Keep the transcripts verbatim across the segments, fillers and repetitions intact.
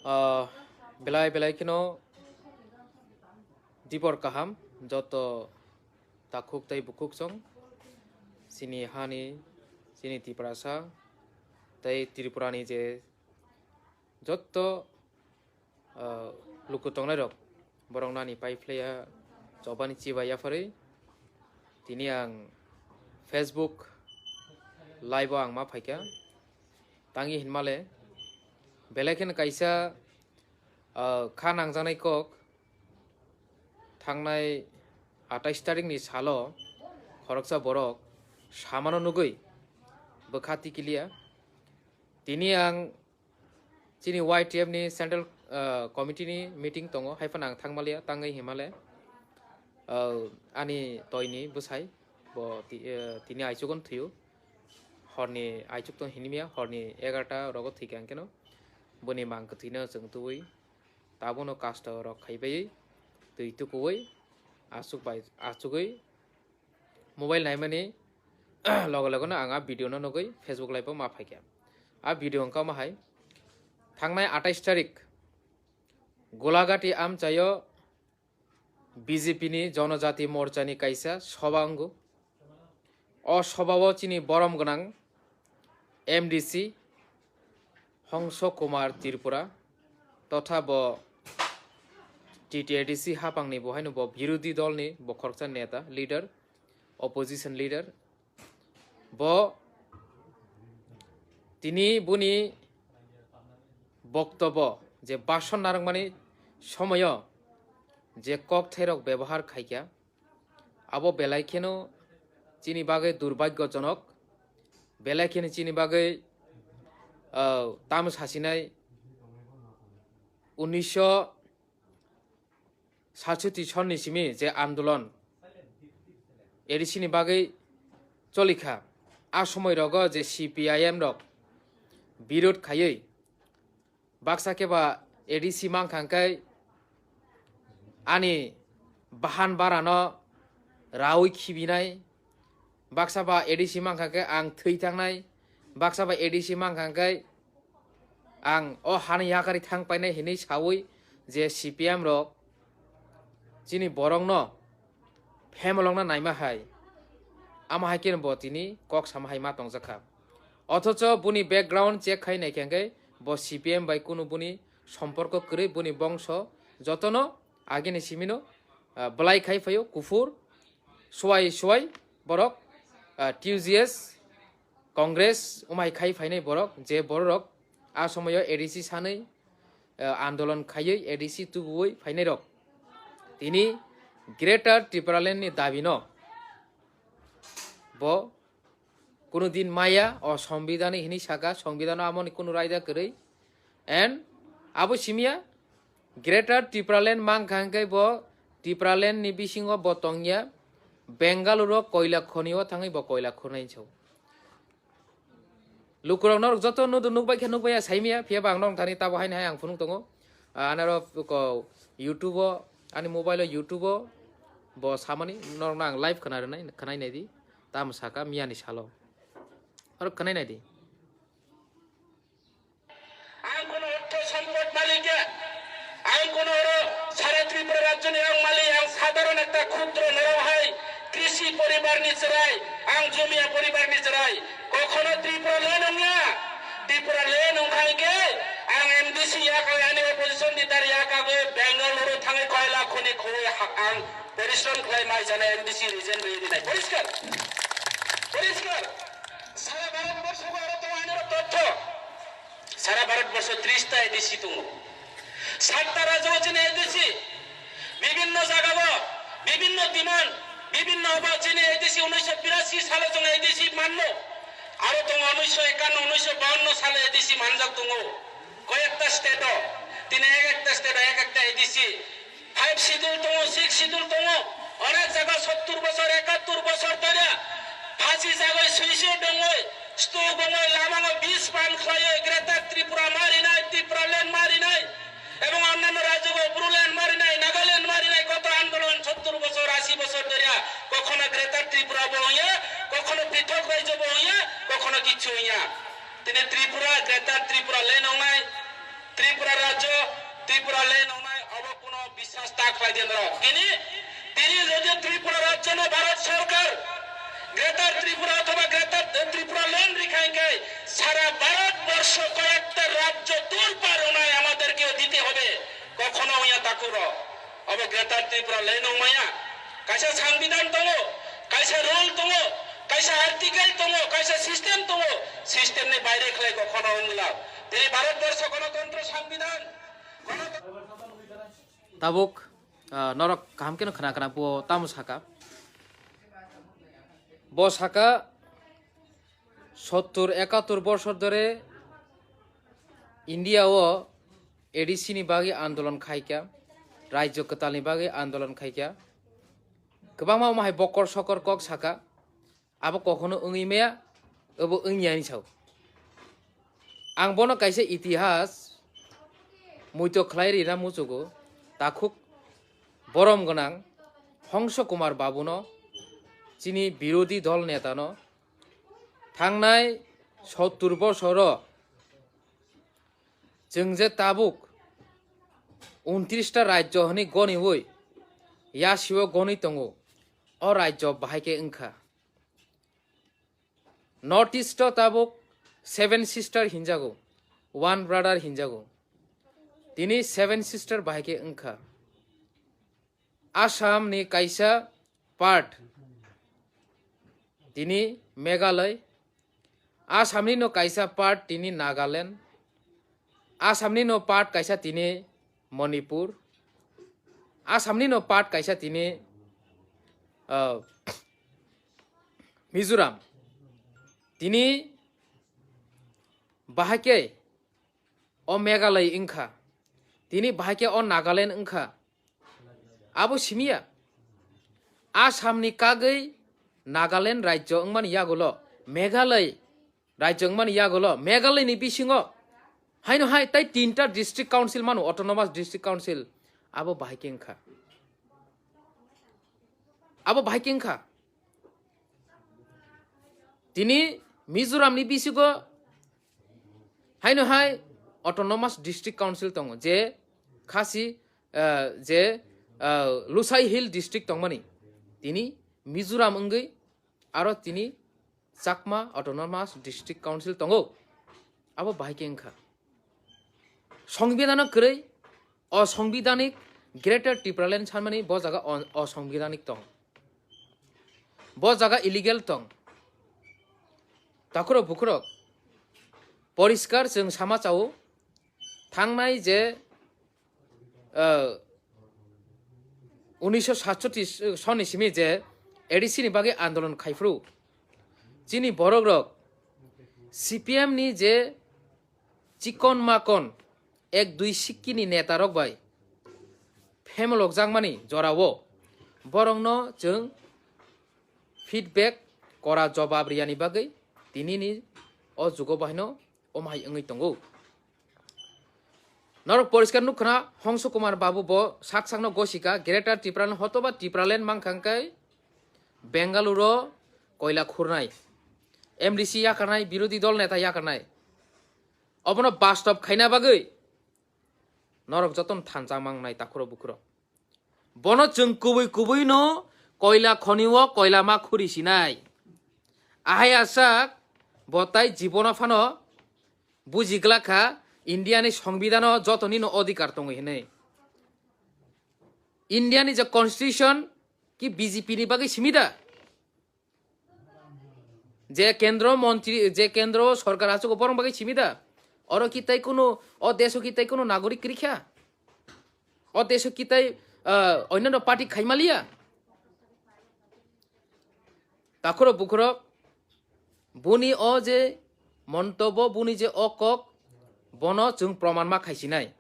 Ah, belai belai kheno dibor kaham joto takhuk tei bukhuk song chini hani, chini Tiprasa tei Tripurani je joto, ah, luku tongnai rok, borok nani pai phlaiya chobani chibai yapharwi tini ang Facebook live o ang ma phaikha. Tangi hinmale belai kheno kaisa, ah, kha nangjaknai kok thangnai atais tarikni salo khoroksa borok samano nugwi bwkha tikiliya. Tini ang chini Y T F ni central, ah, committee ni meeting tongo, haiphano ang thangmaliya, tangwi hinmale, ah, ani toini bwsai bo ti-, ah, tini aichugo thwiyo, horni aichuk tong hinmia, horni egarta rogo thwikha hwnkhe no boni mang kwthwino chwng tubui. Tabukno kasto rok khaibai twi tukuwi aswk bai aswkwi mobile naimani loge loge no ang a video no nugwi Facebook live o ma phaikha. A video wngkha omo hai, thangnai atais tarik Golagati amchaio B J P ni Jonojati Morcha ni kaisa soba wngo. O sobao chini borom gwnang M D C Hongso Kumar Tripura totha bo T T A D C hapangni bo haino bo birodhi dolni bo khoroksa neta, leader, opposition leader. Bo tini boni boktobo je bhasan narwkmani somoyo je kokthairok bebohar khaikha, abo belai kheno chini bagwi durbhagyojonok, belai kheno chini bagwi, ah, tamo sasinai unisho satshoti sonni simi je andolon A D C ni bagwi cholikha, a somoi rogo je C P I M rok birod khaiwi baksa khe ba A D C mankha hwnkhe ani bahan barano raui khibinai, baksa ba A D C mankha khe ang thwi thangnai, baksa ba A D C mankha hwnkhe ang o hani yakari thang painai hinwi saui je C P M rok chini borokno phemolongna naima hai, amo hai khe bo tini kok sama hai ma tongjakha. Othocho boni background check khai naikha hwnkhe bo C P M bai kunu boni somporko kwrwi, boni bongso jotono agini simino, ah, bwlai khai phaio kuphur, suai suai borok, ah, T U G S, Congress umai khai phainai borok, je bororok a somoyo A D C sanwi, ah, andolon khaiwi A D C tubuwi phainairok tini Greater Tipraland ni dabino bo kunu din maya, o Sombidani hinwi saka, Sombidano amoni kunu raida kwrwi. And abo simiya Greater Tipraland mankha hwnkhe bo Tipraland ni bisingo bo tongya, Bengaluru o koila khoni o thangwi bo koila khunai sao. Lukurok norok joto nudu nukbai khe nukbaiya saimiya, phiya ba ang norok thani tabo haini hai ang phunuk tongo. Ah, anaro ko YouTube o, ani mobile o YouTube o bo samani norokno ang live khna rwnai, khwnai naidi. Tamo saka miyani salo. Oro khwnai naidi. Ang kono ortho sompod malik ya. Ang kono oro sara Tripura rajyoni ang malik, ang sadharon ekta khudro norok hai krishi poribar ni chwrai, ang jumia poribar ni chwrai. Kokhono Tripura land wngya. Tripura land wngkha hwnkhe ang M D C yakagwi ani opposition leader yakagwi Bengaluru thangwi koila khuni khowui ha-, ang porishrom khlai mai jana M D C resign rwi rinai. Poriskar? Poriskar? Sara Bharat borsho aro tongo ani oro totho. Sara Bharat borsho tris ta A D C tongo. Satta rajyo chini A D C. Bibhinno jagao, bibhinno demand, bibhinno obo chini A D C unisho birasi salo chwng A D C manno. Aro tongo unisho ekanno, unisho bawanno salo A D C manjak tongo. Koyekta state o, tini ek ekta state o ek ekta A D C. Five schedule tongo, six schedule tongo. Onek jaga sottur bosor, ekattur bosor tore. Phasi jagoi suicide dongoi, stok dongoi, lamango bis pan khlaioi, Greater Tripura marinai, Tripura land marinai. Ebong annanno rajyogo Bru land marinai, Nagaland marinai, koto andolon sottur bosor, asi bosor doria, kokhono Greater Tripura bo wngya, kokhono prithok rajyo bo wngya, kokhono kichu wngya. Tini Tripura, Greater Tripura land wngnai, Trip-, Tripura rajyo, Tripura land wngnai, obo kuno biswas ta khlai di norok. Tini, tini jodi Tripura rajyo no Bharat Sarkar Greater Tripura othoba Greater Tripura land rikha hwnkhe sara Bharat borsho koyekta rajyo tur par wngnai, amaderkeo dite hobe. Kokhono wngya takhuk rok. Obo Greater Tripura land wngmaya. Kaisa sangbidan tongo, kaisa rule tongo, kaisa article tongo, kaisa system tongo. System ni baire khlai kokhono wngla. Tei Bharat borsho gonotontro sangbidan, gonotontro Tabuk, ah, norok kaham keno khna khna bo tamo saka. Bo saka sottur ekattur bosor dhore India o A D C ni bagwi andolon khaikha, rajyo kwtal ni bagwi andolon khaikha. Kwbangma omo hai bokor sokor kok saka. Abo kokhono wngwi maya, obo wngya hinwi sao. Ang bono kaisa itihas muitok khlai rina muchugo, takhuk borom gwnang Hongso Kumar Babuno, chini birodhi dol netano, thangnai sottur bosoro chwng je tabuk untris ta rajyo hwnwi goniwi yasio gonwi tongo, o rajyo bahai khe wngkha. North East o tabuk seven sister hinjago, one brother hinjago. Tini seven sister bahai khe wngkha. Assam ni kaisa part tini Meghalaya, Assam ni no kaisa part tini Nagaland, Assam ni no part kaisa tini Manipur, Assam ni no part kaisa tini, ah, Mizoram. Tini bahai khe o Meghalaya wngkha, tini bahai khe o Nagaland wngkha. Abo simiya, Assam ni kagwi Nagaland rajyo wngmani yagulo, Meghalaya rajyo wngmani yagulo, Meghalaya ni bisingo haino hai tai tinta district council mano, autonomous district council, abo bahai khe wngkha. Abo bahai khe wngkha. Tini Mizoram ni bisingo haino hai autonomous district council tongo, je khasi, ah, je, ah, Lushai Hill district tongmani, tini Mizoram wngwi aro tini Chakma Autonomous District Council tongo. Abo bahai khe wngkha. Songbidano kwrwi, osongbidhanik Greater Tipraland sanmani bo jaga o-, osongbidhanik tong. Bo jaga illegal tong. Takhurok bukhurok poriskar chwng sama chao, thangnai je, ah, unisho satchotris soni simi je A D C ni bagwi andolon khaiphuru, chini borok rok C P M ni je chikon makon ek dui sikki ni neta rok bai phemolokjakmani jorao borokno chwng feedback kora jobab riyani bagwi tinini o jugo bahaino omo hai wngwi tongo. Norok poriskar nukha na, Hongso Kumar Babu bo sak sakno gosika, Greater Tipraland hotoba Tipraland mankha hwnkhe Bengaluru koila khurnai, M D C yakarnai, birodhi dol neta yakarnai. Obono bastob khaina bagwi norok jotono thansa mangnai takhurok bukhurok. Bono chwng kubui kubui no koila khoni o koila ma khuri sinai. Ahai asak bo tai jibono phano buji glak kha India ni songbidhano jotoni no odhikar tongo hinwi. India ni je constitution ki B J P ni bagwi simi da? Je kendro montri, je kendro sorkar achugo borong bagwi simi da? Oro ki tai kunu, o deso ki tai kunu nagorik kwrwi kha? O deso ki tai, ah, onno party khaimaliya? Takhurok bukhurok, buni o je montobo, buni je o kok, bono chwng proman ma khaisinai.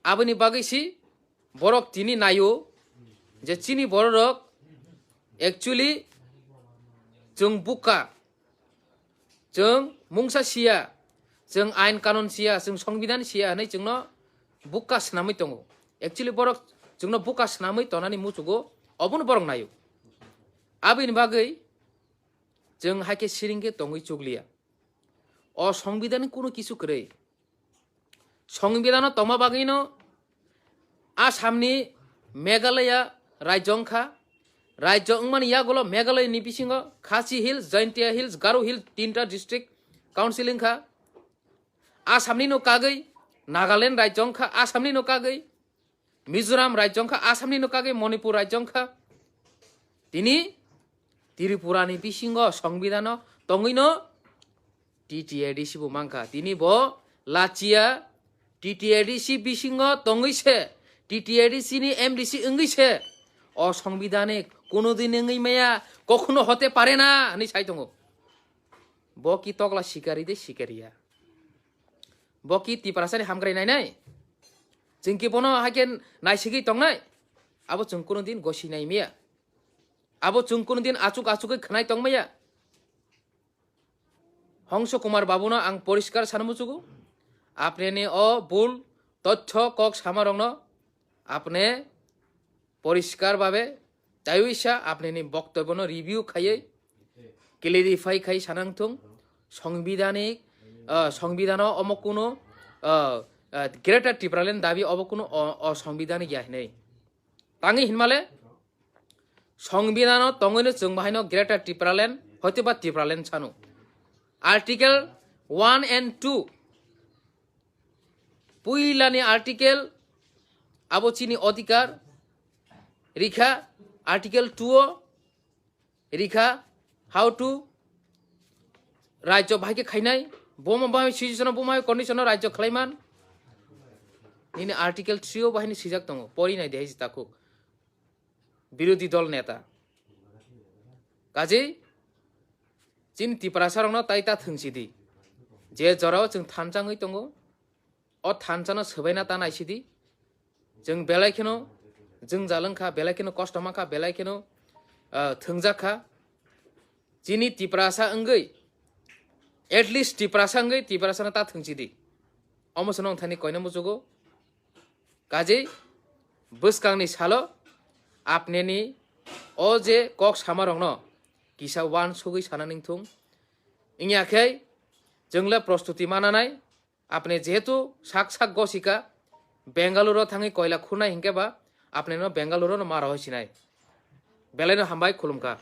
Aboni bagwi si borok tini naio je chini bororok actually chwng buka, chwng mungsa siya, chwng ain kanun siya, chwng songbidhan siya hwnwi chwngno buka swnamwi tongo. Actually borok chwngno buka swnamwi tonani muchugo, obono borok naio. Aboni bagwi chwng hai khe siring khe tongwi chukliya. O songbidhanni kunu kisu kwrwi. Songbidano tongma bagwino Assamni Meghalaya rajyo wngkha. Rajyo wngmani yagulo Meghalayani bisingo Khasi Hills, Jaintia Hills, Garo Hills tinta district council wngkha. Assamnino kagwi Nagaland rajyo wngkha, Assamnino kagwi Mizoram rajyo wngkha, Assamnino kagwi Manipur rajyo wngkha. Tini Tripurani bisingo songbidano tongwino T T A D C bo mankha. Tini bo lachia T T A D C bisingo tongwi se, T T A D C ni M D C wngwi se o songbidani kuno din wngwi maya, kokhuno hote pare na hwnwi sai tongo. Bo ki tokla sikari de sikariya? Bo ki Tiprasani hamkrai nainai? Chwng ki bono haikhe naisigwi tongnai? Abo chwng kuno din gosi nai maya. Abo chwng kuno din achuk achugwi khwnai tong maya. Hongso Kumar Babuno ang poriskar sana muchugo. Apneni o bul tothyo kok samarokno apne poriskar babe taiwisa apneni boktobyono review khaiwi clarify khai sanang thung. Songbidani, ah, songbidano omo kuno, ah, ah, Greater Tipraland dabi obo kuno o, o songbidani ya hinwi. Tangwi hinmale songbidano tongwino chwng bahaino Greater Tipraland hoitoba Tipraland sano. Article one and two, puilani article abo chini odhikar rikha, article two o rikha, how to rajyo bahai khe khainai, bomo bahai situation o, bomo bahai condition o rajyo khlaiman. Nini article three o bahai ni sijak tongo, pori nai de hai takhuk. Birodhi dol neta. Kaje chini Tiprasa rokno tai ta thwngsi di. Je jorao chwng thansa wngwi tongo, o thansa no swbaina ta naisi di. Chwng belai kheno jwngjal wngkha, belai kheno kosto mankha, belai kheno, ah, thwngjak kha. Chini Tiprasa wngwi, at least Tiprasa wngwi Tiprasa no ta thwngsi di. Omo se nong thani koina muchugo. Kaje bwskangni salo apneni o je kok samarokno kisa uansugwi sana ningthung. Wngya khe chwngle prostuti mananai, apne jehetu sak sak gosika Bengaluru thangwi koila khunai hinkhe ba apneno Bengaluru no maro hoi sinai. Belaino hambai, khulumkha.